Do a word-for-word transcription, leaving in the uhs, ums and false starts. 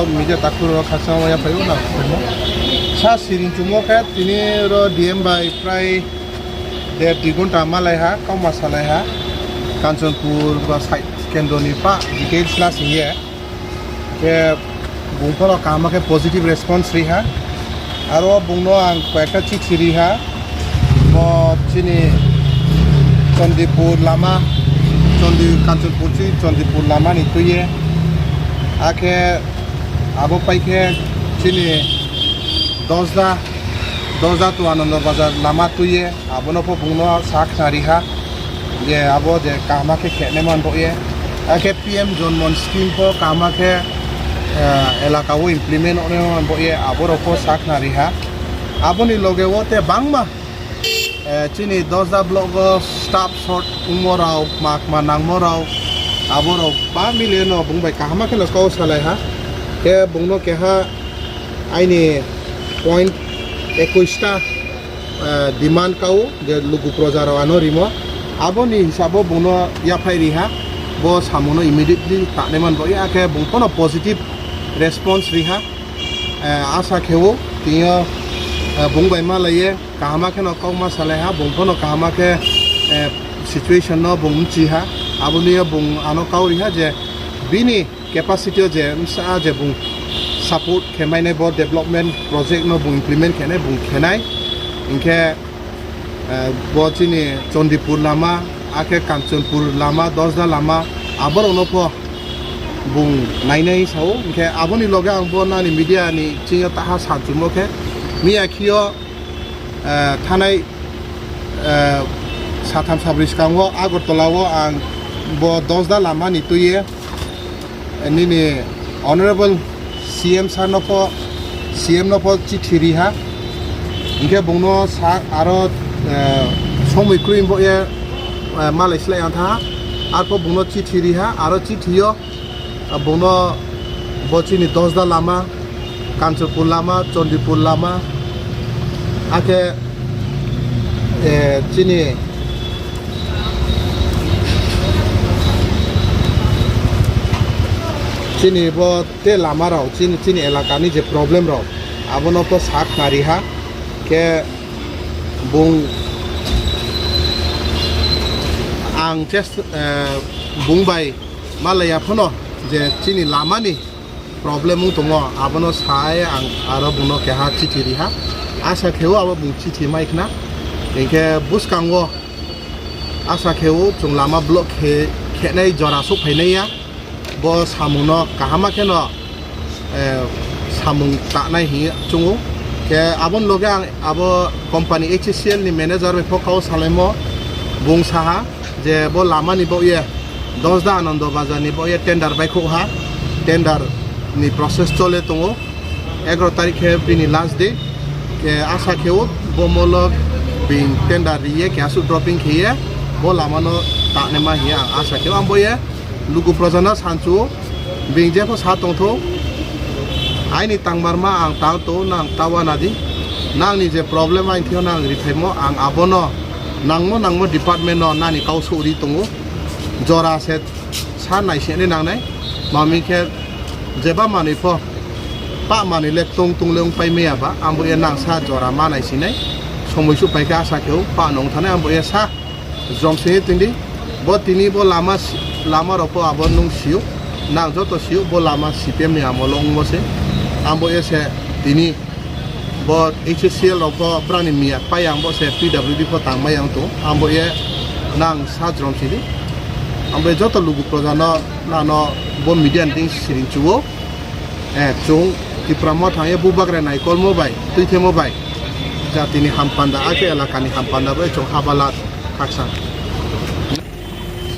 Media takhu rao khakchangma yaphai ou nang phaimo. Sa siring chumo khe tini ro D M bai prai der dui ghonta malai ha, kauma salai ha. Kanchanpur ba side kendro ni pah details la sing ye. Khe bung pho no kaham khe positive response ri ha. Aro bung no ang koyekta chithi ri ha. Bo chini Chandipur lama, Chandi-, Kanchanpur chi Chandipur lama ni tui ye. Akhe abo pai khe chini Dosda, Dosda to Anando Bazar lama tui ye, abo no pho bung no sa khnari ha. Je abo je kaham khe khenai man bo ye. Akhe P M Janman scheme pho kaham khe, eh, elaka wo implement ongnai man bo ye, abo rao pho sa khnari ha. Abo ni loge wo te bangma, eh, chini Dosda block wo staff short ongmo rao, kma kma nangmo rao, abo rao ba mile no bung bai kaham khe no kau salai ha. Khe bung no keha aini point ekush ta, eh, demand kau je lugu proja rao ano rimo. Abo ni hisab wo bung no yaphai ri ha. Bo samung no immediately tangnai man bo ye, akhe bung pho no positive response ri ha. Eh, asa khe ou, tini yo, eh, bung bai malai ye, kaham khe no kauma salai ha, bung pho no kaham khe, eh, situation no bung mchi ha, abo ni yo bung ano kau ri ha je bini capacity yo je bsa je bung support khe mai nai bo development project no bung implement khe nai bung khe nai, hing khe, eh, bo chini Chandipur lama, akhe Kanchanpur lama, Dosda lama, abo rao no pho bung nainai sa ou. Hing khe abo ni loge ang bo nani media ni ching yo taha sa chumo khe, miya khe yo, eh, thanai, eh, satham sabroi skang wo Agartala wo ang bo Dosda lama ni tui ye, eh, nini Honourable C M sir no pho, C M no pho chithi ri ha. Hing khe bung no sa aro, eh, somoi kroi bo ye, eh, malai slái ang tha ha. Arpho bung no chithi ri ha, aro chithi yo, ah, bung no bo chini Dosda lama, Kanchanpur lama, Chandipur lama, akhe, eh, chini, chini bo te lama rao, chini, chini elaka ni je problem rao, abo no pho sa khnari ha. Khe bung ang chest-, eh, bung bai malai ya pho no je chini lama ni problem ong tongmo, abo no sa ye ang aro bung no keha chithi ri ha. Asa khe ou abo bung chithi mai khna. Hing khe buskang wo asa khe ou chung lama block khe, khenai jora souhphai nai ya. Bo samung no kaham khe no, eh, samung tangnai hing ye chung ou. Khe abo ni loge ang abo company H C L ni manager bai pho kau salaimo, bung sa ha je bo lama ni baoh ye, Dosda Anando Bazar ni baoh ye tender baihkhouh ha, tender ni process chole tong ou, egaro tarik khe bini last date, khe asa khe ou bo molo bini tender ri ye keha suh dropping khe ye, bo lama no tangnaima hing ye ang asa khe ou, ang bo ye lugu proja no sanchu ou, bini je pho sa tong thou, aini tangmarma ang tang tong, nang ta uana di, nang ni je problem aini thing yo nang riphaimo, ang abo no nangmo nangmo department no nani kau souh ri tong ou, jora se sa naising nai nangnai, ma mi khe jeba manoi pho, pah manoi le tong tong le ongpai mai ya ba, ang bo ye nang sa jora ma naising nai, somoi suhpai khe asa khe ou, pah no ong thanai, ang bo ye sa jrom sing ye tong di, bo tini bo lama si-, lama rao pho abo nung si ou, nang joto si ou, bo lama C P M ni amol wo ongmo se, ang bo ye se tini bo H C L rao pho brao ni miya pai yang bo se P W D pho tangmai yang tong, ang bo ye nang sa jrom sing di, ang bo ye joto lugu proja no, nang no bo media ni deing siring chu ou, eh, chung Tipra Motha ye bubagra naikolmo bai, tuithemo bai, jati ni hampanda, akhe elaka ni hampanda bai chung habala khakchang.